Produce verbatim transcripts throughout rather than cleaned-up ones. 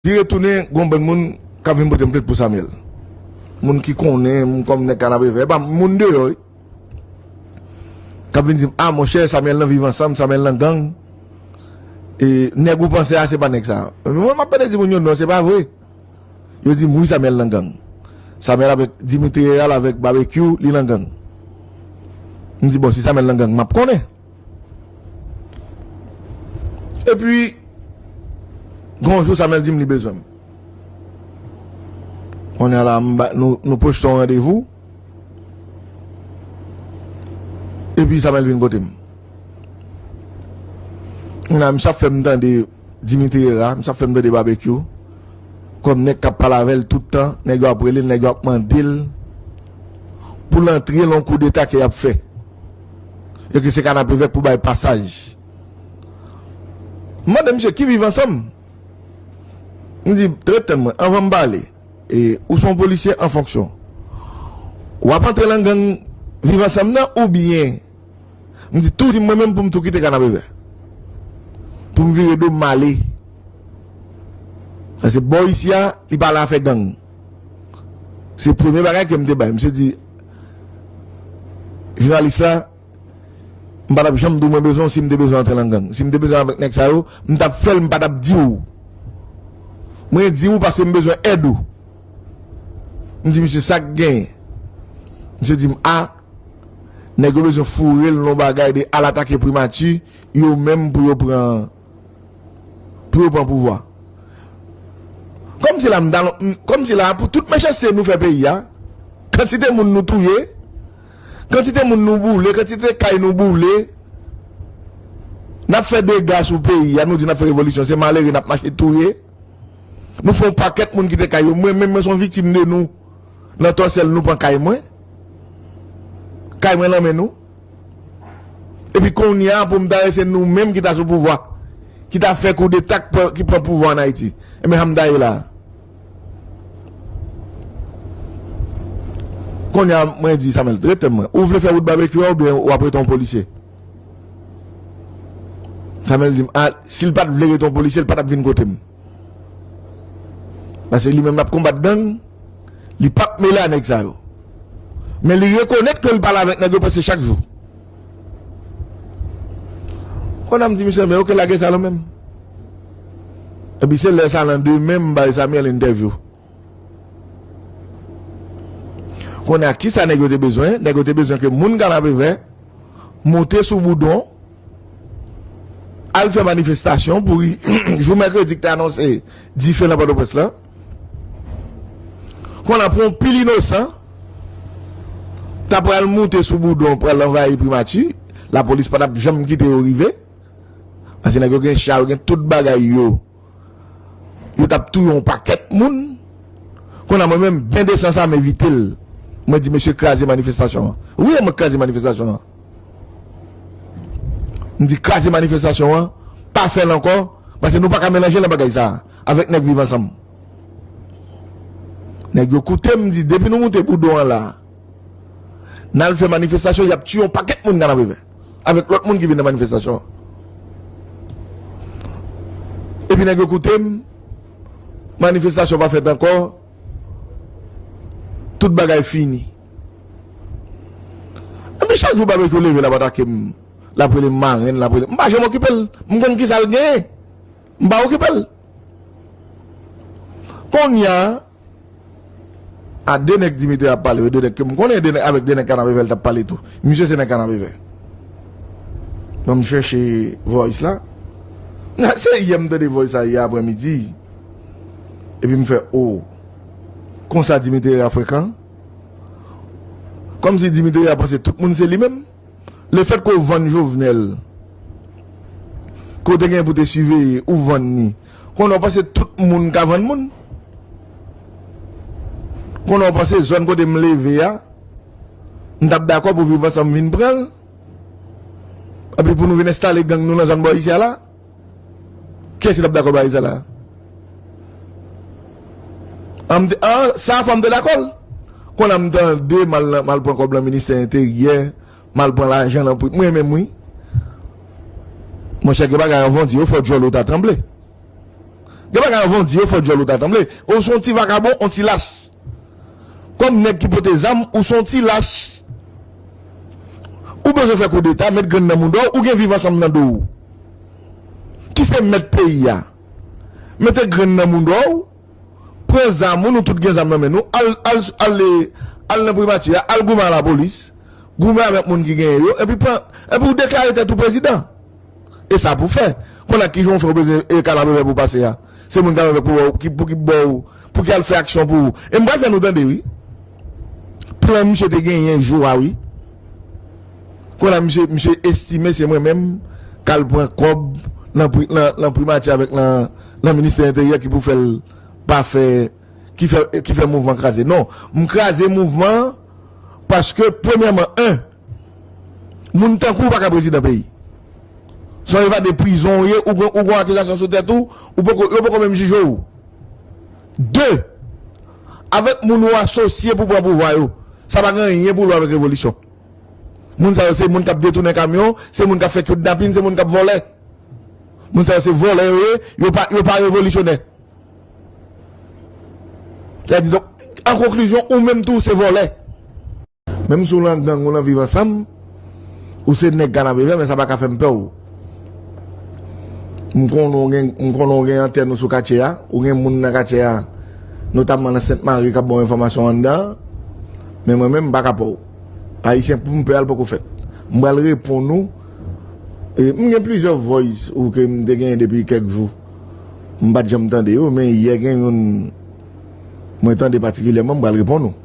Vire tounen, gon bann moun k ap vin pote m plent pou Samuel. Moun ki konnen m kòm nèg Kanapevè, e pa moun deyò wi. K ap vin di m, "A, monchè, Samuel nan Viv Ansanm, Samuel nan gang. E, nèg ou panse a, se pa nèg sa." Mwen, m ap pede di moun yo, "Non, se pa vre." Yo di m, "Wi, Samuel nan gang. Samuel avèk Dimitri Herald, avèk Babekyou, li nan gang." M di, "Bon, si Samuel nan gang, m ap konnen." Epi, gon jou, Samuel di m li bezwen m. Kounye a la, m ba, nou, nou pwochte yon randevou. Epi, Samuel vin kote m. Kounye a, misye ap fè m tande Dimitri Herard, misye ap fè m tande Babekyou. Kòm nèg k ap pale avè l tout tan, nèg yo ap rele l, nèg yo ap mande l pou l antre nan yon koudeta ke y ap fè. E ke se Kanapevè k pou bay pasaj. M mande misye ki Viv Ansanm. M di, "Ret tann mwen, anvan m pale. E, ou se yon polisye an fonksyon. W ap antre nan gang Viv Ansanm nan oubyen?" M di, "Tou di m mwen menm pou m tou kite Kanapevè. Pou m vire do m ale." Paske bò isi a, li pa la fè gang. Se premye bagay ke m te bay. Misye di, jounalis la, "M pa t ap janm di w mwen bezwen w si m te bezwen antre nan gang. Si m te bezwen avèk nèg sa yo, m t ap fè l, m pa t ap di w. Mwen di w paske m bezwen èd ou." M di, "Misye, sa k genyen?" Misye di m, "A, nèg yo bezwen foure l nan bagay de al atake primati, yo menm pou yo pran, pou yo pran pouvwa." Kòmsi la, m ta, m, kòmsi la, pou tout mechanste nou fè peyi a, kantite moun nou touye, kantite moun nou boule, kantite kay nou boule, n ap fè dega sou peyi a, nou di n ap fè revolisyon, se malere n ap mache touye. Nou fè yon pakèt moun kite kay yo. Mwen menm, mwen se yon viktim de nou. Nan Tòsèl, nou pran kay mwen. Kay mwen nan men nou. Epi kounye a, pou m ta wè se nou menm ki ta sou pouvwa, ki ta fè koudeta, k pran, ki pran pouvwa ann Ayiti. Ebyen, sa m ta ye la. Kounye a, mwen di Samuel, "Ret tann mwen. Ou vle fè wout Babekyou a oubyen w ap rete yon polisye?" Samuel di m, "A, si l pa t vle rete yon polisye, l pa t ap vin kote m." Paske li menm l ap konbat gang, li p ap mele a nèg sa yo. Men li rekonèt ke li pale avèk nèg yo prèske chak jou. Kounye a m di misye, "Men oke, lage sa non menm." Epi se lè sa nan demen m bay Samuel entèvyou. Kounye a, kisa nèg yo te bezwen? Nèg yo te bezwen ke moun Kanapevè monte sou Boudon, al fè manifestasyon pou ri-, jou mèkredi ki te anonse dife nan Pòtoprens lan. Kounye a, pou yon pil inosan, ta pral monte sou Boudon, pral anvayi primati, lapolis pa t ap janm kite yo rive. Paske nèg yo gen cha, yo gen tout bagay yo. Yo t ap touye yon pakèt moun. Kounye a mwen menm, ben de san sa, m evite l. Mwen di, "Mesye, kraze manifestasyon an." Wi, mwen kraze manifestasyon an. M di, "Kraze manifestasyon an, pa fè l ankò, paske nou pa ka melanje nan bagay sa a, avèk nèg Viv Ansanm." Nèg yo koute m, di, "Depi nou moute Boudon an la, n al fè manifestasyon, y ap tiye yon pakèt moun Kanapevè, avèk lòt moun ki vin nan manifestasyon an." Epi nèg yo koute m, manifestasyon pa fèt ankò, tout bagay fini. Epi chak jou Babekyou leve, l ap atake m, l ap rele m marenn, l ap rele m, m pa janm okipe l, m konn kisa l genyen, m pa okipe l. Kounye a, a de nèg Dimitri ap pale, de nèg ke m konnen, de nèg, avèk de nèg Kanapevè l t ap pale tou. Misye se nèg Kanapevè. Ban m chèche voice la. Se yè m tande voice la yè aprèmidi. Epi m fè, "O, konsa Dimitri a frekan?" Kòmsi Dimitri a panse tout moun se li menm. Lefètke w vann Jovenel, ke w te gen pou te siveye, ou vann li. Kounye a w panse tout moun ka vann moun? Kounye a w panse zòn kote m leve a, m t ap dakò pou Viv Ansanm vin pran l? Epi pou nou vin enstale gang nou nan zòn bò isi a la? Kiyès ki t ap dakò bagay sa la? An, m te, an, sa fò m te dakò l. Kounye a m tande m al nan, m al pran kòb nan ministè enteryè, m al pran lajan nan pri, mwen menm wi. Monchè, gen bagay anvan w di yo, fò djòl ou ta tranble. Gen bagay anvan w di yo, fò djòl ou ta tranble. Ou se yon ti vakabon, yon ti lach. Kòm nèg ki pote zam, ou se yon ti lach. Ou bezwen fè koudeta, met grenn nan mouda w, ou gen Viv Ansanm nan do w. Ki se mèt peyi a. Mete grenn nan mouda w, pran zam ou, nou tout gen zam nan men nou, al, al, al, al nan primati a, al goumen a lapolis, goumen avèk moun ki genyen yo, epi pran, epi ou deklare tèt ou prezidan. E sa pou fè. Kounye a ki jan w fè w bezwen e Kanapevè pou pase a? Se moun Kanapevè pou, pou ki, pou ki bò w, pou ki al fè aksyon pou ou. E m pral fè nou tande, wi. Plan misye te genyen jou a, wi. Kounye a misye, misye estime se mwen menm k al pran kòb nan pri-, nan, nan primati avèk nan, nan ministè enteryè ki pou fè l pa fè, ki fè, ki fè mouvman kraze. Non, m kraze mouvman paske, premyèman, en, moun tankou w pa ka prezidan peyi. Se yon evade prizon ou ye, ou gen, ou gen akizasyon sou tèt ou, ou poko, yo poko menm jije w. De, avèk moun ou asosye pou pran pouvwa yo, sa pa gen anyen pou l wè avèk revolisyon. Moun sa yo se moun k ap detounen kamyon, se moun k ap fè kidnapin, se moun k ap vòlè. Moun sa yo se vòlè yo ye, yo pa, yo pa revolisyonè. Sa di, donk, an konklizyon, ou menm tou, ou se vòlè. Menm si w nan gang, ou nan Viv Ansanm, ou se nèg Kanapevè, men sa pa ka fè m pè w. M konnen w gen, m konnen w gen antèn ou sou katye a, ou gen moun nan katye a, notamman nan Sent Mari k ap ba w enfòmasyon anndan an, men mwen menm, m pa ka pè w. Ayisyen pou m pè a, l poko fèt. M pral reponn ou, e, m gen plizyè voice ou ke m te genyen depi kèk jou. M pa t janm tande yo, men yè gen youn mwen tande patikilyèman, m pral reponn ou.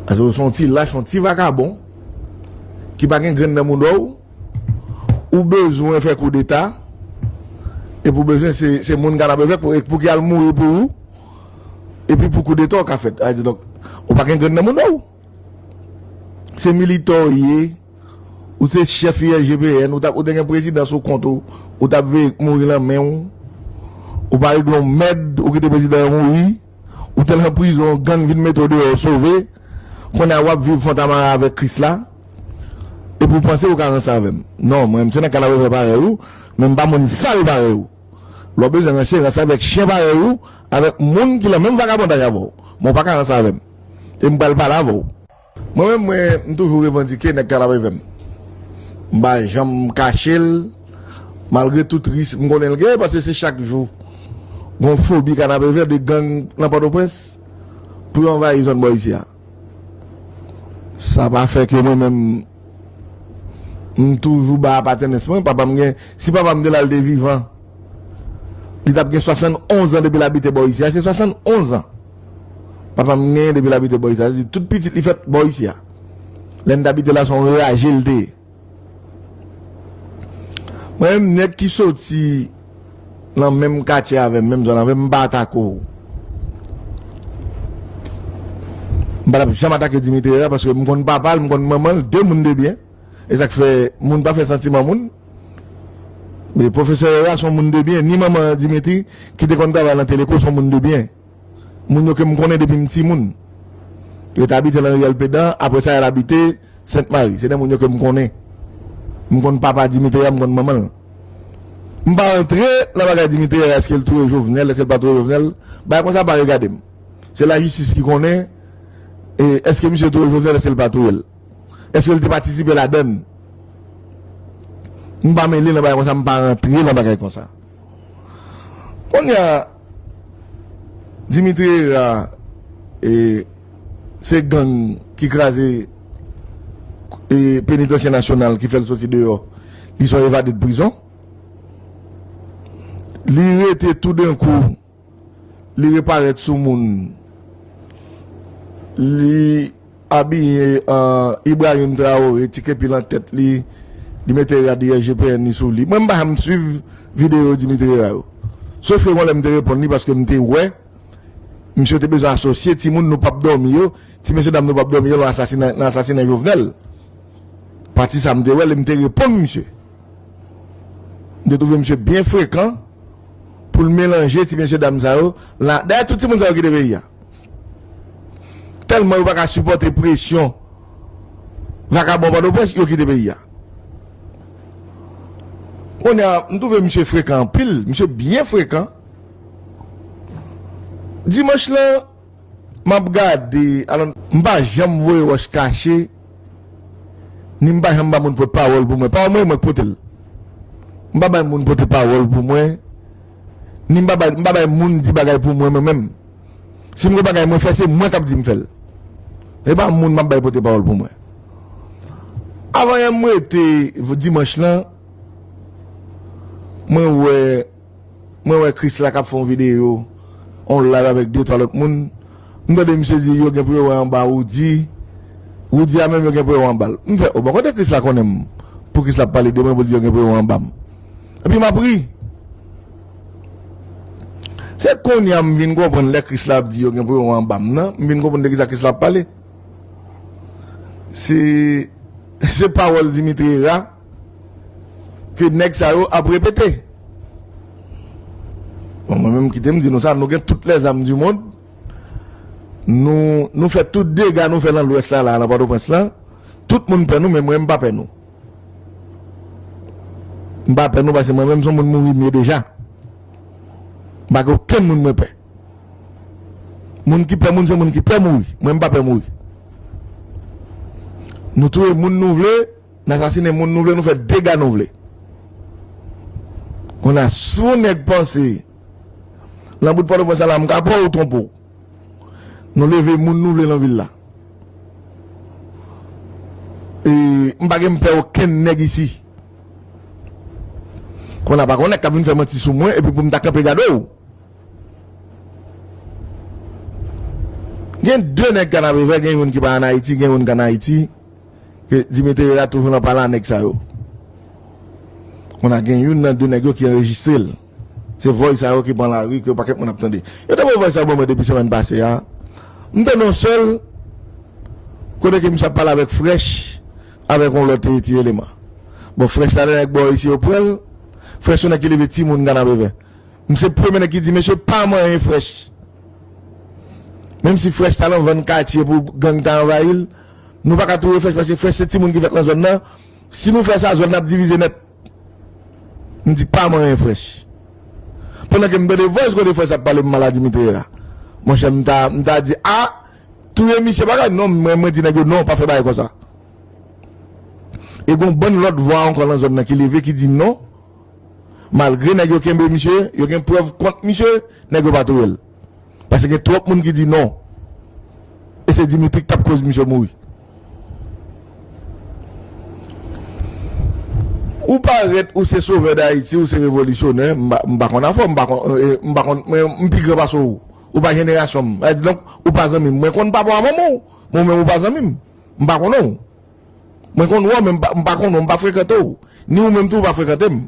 Paske w se yon ti lach, yon ti vakabon, ki pa gen grenn nan mouda w, ou bezwen fè koudeta, epi w bezwen se, se moun Kanapevè pou, pou ki al mouri pou ou, epi pou koudeta w ka fèt. A di, donk, ou pa gen grenn nan mouda w. Se militan w ye, ou se chèf I R G P N, ou t ap, ou te gen prezidan sou kont ou, ou t ap veye k mouri nan men w, ou pa regle yon mèd, ou kite prezidan an mouri, ou te nan prizon, gang vin mete w deyò, ou sove, kounye a w ap viv Fontamara avèk Krisla, epi w panse ou ka ranse avè m. Non, mwen, m se nèg Kanapevè parèy ou, men m pa moun sal parèy ou. Lè w bezwen ranse, ranse avèk chen parèy ou, avèk moun ki nan menm vagabondaj avè w. Men w pa ka ranse avè m. E m pral pale avè w. Mwen menm, mwen, m toujou revandike nèg Kanapevè m. M pa janm kache l, malgre tout risk m konnen l gen, paske se chak jou. Gon fobi Kanapevè de gang nan Pòtoprens pou yo anvayi zòn bò isi a. Sa pa fè ke mwen menm, m toujou ba apatènans mwen. Papa m gen, si papa m te la, l te vivan, li t ap gen swasannonz an depi l abite bò isi a. Se swasannonz an papa m genyen depi l abite bò isi a. Sa di tout pitit li fèt bò isi a. Lè n t abite la, se yon raje l te ye. Mwen menm, nèg ki soti nan menm katye avè m, menm zòn avè m, m pa atake w. M pa t ap janm atake Dimitri Herrera paske m konn papa l, m konn manman l, de moun de byen. E sa k fè moun pa fè santiman moun. Men pwofesè Herrera se yon moun de byen, ni manman Dimitri ki te konn travay nan Teleco se yon moun de byen. Moun yo ke m konnen depi m timoun. Yo te abite nan Riyèl Pedan, apre sa y al abite Sent Mari. Se de moun yo ke m konnen. M konn papa Dimitri a, m konn manman l. M pa rantre nan bagay Dimitri a, èske l touye Jovenel, èske l pa touye Jovenel. Bagay konsa pa regade m. Se lajistis ki konnen, e, èske misye touye Jovenel, èske l pa touye l. Èske l te patisipe ladann? M pa mele nan bagay konsa, m pa rantre nan bagay konsa. Kounye a, Dimitri Herrera, e, se gang ki kraze, e, Penitansye Nasyonal ki fè l soti deyò. Li se yon evade de prizon. Li rete toudenkou, li reparèt sou moun. Li abiye an Ibrahim Traoré, ti kepi nan tèt li, li mete rad I R G P N li sou li. Mwen, m pa janm swiv videyo Dimitri Herrera yo. Sof ke yon lè m te reponn li paske m te wè misye te bezwen asosye timoun nou p ap dòmi yo, ti mesye dam nou p ap dòmi yo nan asasina, nan asasinen Jovenel. Pati sa m te wè l e m te reponn misye. M te twouve misye byen frekan pou l melanje ti mesye dam sa yo. La, dayè tout timoun sa yo kite peyi a. Tèlman yo pa ka sipòte presyon vakabon Pòtoprens, yo kite peyi a. Kounye a, m twouve misye frekan anpil, misye byen frekan. Dimanch lan, m ap gade, alò, m pa janm voye wòch kache, ni m pa janm ba moun pote pawòl pou mwen. Pawòl mwen, mwen k pote l. M pa bay moun pote pawòl pou mwen, ni m pa bay, m pa bay moun di bagay pou mwen, mwen menm. Si m gen bagay mwen fè, se mwen k ap di m fè l. E pa moun m ap bay pote pawòl pou mwen. Avan yè m rete dimanch lan, mwen wè, mwen wè Krisla k ap fè yon videyo, yon live avèk de twa lòt moun. M tande misye di yo gen pou yo wè anba Roody. Roody a menm yo gen pou yo wè anba l. M fè, o, bon, kote Krisla konnen m? Pou Krisla ap pale de mwen, pou l di yo gen pou yo wè anba m. Epi m ap ri. Se kounye a m vin konprann lè Krisla ap di yo gen pou yo wè anba m nan, m vin konprann de kisa Krisla ap pale. Se, se pawòl Dimitri Herard ke nèg sa yo ap repete. Bon, mwen menm kite m di nou sa, nou gen tout lèzam di mond. Nou, nou fè tout dega nou fè nan Lwès la, la, nan Pòtoprens lan. Tout moun pè nou, men mwen m pa pè nou. M pa pè nou paske mwen menm se yon moun mouri m ye deja. M pa gen okenn moun mwen pè. Moun ki pè moun se moun ki pè mouri. Mwen m pa pè mouri. Nou touye moun nou vle, n asasinen moun nou vle, nou fè dega nou vle. Kounye a, si yon nèg panse, nan bout Pòtoprens la, m ka pran ou twonpe w. Nou leve moun nou vle nan vil la. E m pa gen m pè okenn nèg isi. Kounye a pa gen nèg k ap vin fè manti sou mwen epi pou m ta kanpe gade w. Gen de nèg Kanapevè, gen youn ki pa ann Ayiti, gen youn k ann Ayiti. Ke Dimitri Herard toujou nan pale a nèg sa yo. Kounye a gen youn nan de nèg yo ki anrejistre l. Se voice sa yo ki pran lari, ke yon pakèt moun ap tande. Yo te voye voice sa yo ban mwen depi semèn pase a. M tande yon sèl kote ke misye ap pale avèk Fresh, avèk yon lòt ti eleman. Bon, Fresh la, lè nèg bò isi yo pran l, Fresh se yon nèg ki leve timoun Kanapevè. M se premye nèg ki di, mesye, pa manyen Fresh. Menm si Fresh ta nan vann katye pou gang ta anvayi l, nou pa ka touye Fresh paske Fresh se timoun ki fèt nan zòn nan. Si nou fè sa, zòn nan ap divize nèt. M di, pa manyen Fresh. Pandan ke m tande voice kote Fresh ap pale m mal a Dimitri a. Monchè, m ta, m ta di, a, touye misye bagay. Non, mwen, mwen di nèg yo, non, pa fè bagay konsa. E gon bann lòt vwa ankò nan zòn nan ki leve, ki di non. Malgre nèg yo kenbe misye, yo gen prèv kont misye, nèg yo pa touye l. Paske gen twòp moun ki di non. E se Dimitri ki t ap koz misye mouri. Ou parèt, ou se sovè Dayiti, ou se revolisyonè, m pa, m pa konn afè w, m pa konn, e, m pa konn, mwen, m pi gran pase w. Ou pa jenerasyon m. Sa di donk, ou pa zanmi m. Mwen konn papa w a manman w, men ou menm ou pa zanmi m. M pa konnen w. Mwen konn wè w, men m pa, m pa konnen w, m pa frekante w. Ni ou menm tou, ou pa frekante m.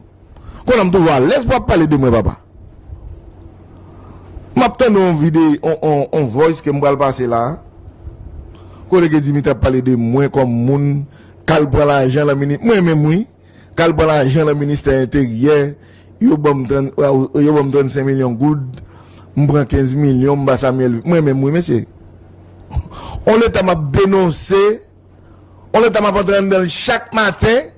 Kounye a m twouve w alèz pou w ap pale de mwen, papa. M ap tande yon vide, yon, yon, yon voice ke m pral pase la. Kote ke Dimitri ap pale de mwen kòm moun k al pran lajan nan mini-, mwen menm wi. K al pran lajan nan ministè enteryè, yo ban m trant, yo ban m trannsenk milyon goud, m pran kenz milyon, m ba Samuel, mwen menm wi, mesye. On leta m ap denonse, on leta m ap antre anndan l chak maten,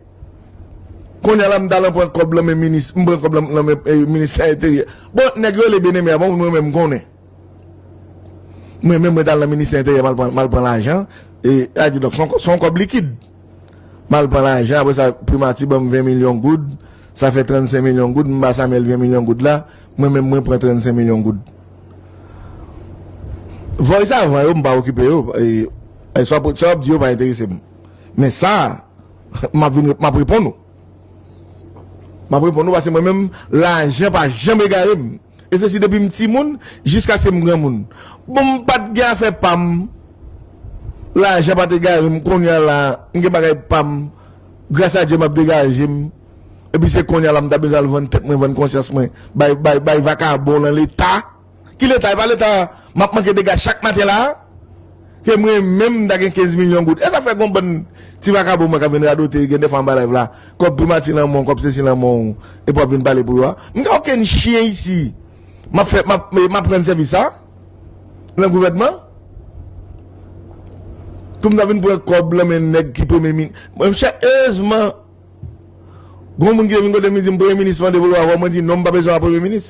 kounye a la m t al pran kòb nan men minis, m pran kòb nan, nan men, eh, ministè enteryè. Bon, nèg yo rele Beneme a, bon, mwen menm m konnen. Mwen menm, mwen t al nan ministè enteryè, m al pran, m al pran lajan. E, sa di donk, se yon, se yon kòb likid. M al pran lajan, apre sa, primati ban m ven milyon goud, sa fè trannsenk milyon goud, m ba Samuel ven milyon goud la, mwen menm, mwen pran trannsenk milyon goud. Voice avan yo, m pa okipe yo, e, e sa w ap, sa w ap di yo pa enterese m. Men sa, m ap vin, m ap reponn ou. M ap reponn ou, paske mwen menm, lajan pa janm egare m. E se si depi m timoun, jiskaske m granmoun. Bon, m pa t gen afè pa m. Lajan pa t egare m. Kounye a la, m gen bagay pa m. Gras a Dye, m ap degaje m. Epi se kounye a la, m ta bezwen al vann tèt mwen, vann konsyans mwen. Bay, bay, bay vakabon nan Leta. Ki Leta? E pa Leta m ap manke dega chak maten la a? Ke mwen menm m ta gen kenz milyon goud. E sa fè gon bann ti vakabon mwen k ap vin radote, gen de fwa anba live la, kòb primati nan men w, kòb sesi nan men w, epi w ap vin pale pou yo a. M gen okenn chen isi. M ap fè, m ap, m ap rann sèvis sa nan gouvènman. Pou m ta vin pran kòb nan men nèg ki premye min-, monchè, erezman, Gon moun ki te vin kote m, li di m premye minis mande pou l wè avè w. Mwen di non, m pa bezwen wè premye minis.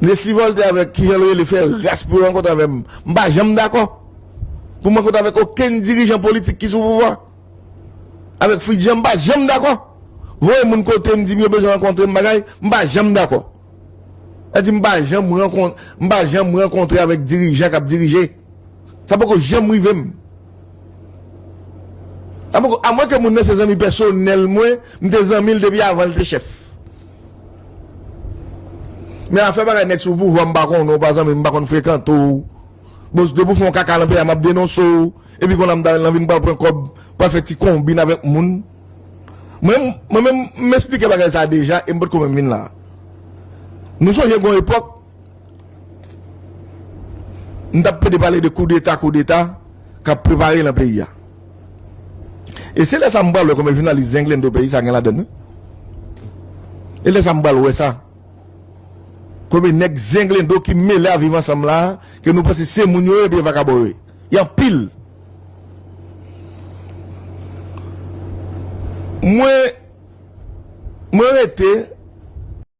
Leslie Voltaire avèk ki jan l rele fè ras pou yo rankontre avè m. M pa janm dakò pou m rankontre avèk okenn dirijan politik ki sou pouvwa. Avèk Fritz Jean, m pa janm dakò. Voye moun kote m, di m yo bezwen rankontre m bagay, m pa janm dakò. Sa di m pa janm rankon-, m pa janm rankontre avèk dirijan k ap dirije. Sa poko janm rive m. Sa poko, amwen ke moun nan se zanmi pèsonèl mwen, m te zanmi l depi avan l te chèf. Men afè bagay nèg sou pouvwa, m pa konnen w, pa zanmi m, m pa konn frekante w. Bon, depi w fè yon kaka nan peyi a, m ap denonse w. Epi kounye a m ta nan vin pral pran kòb, pral fè ti konbin avèk moun. Mwen, mwen menm, m eksplike bagay sa a deja e m potko menm vin la. Nou sonje gon epòk, m t ap plede pale de koudeta, koudeta k ap prepare nan peyi a. E se lè sa a m pral wè konbyen jounalis zenglendo peyi sa gen ladann, wi. E lè sa a m pral wè sa. Konbyen nèg zenglendo ki mele a Viv Ansanm la, ke nou panse se moun yo ye, epi vakabon yo ye. Y anpil. Mwen, mwen rete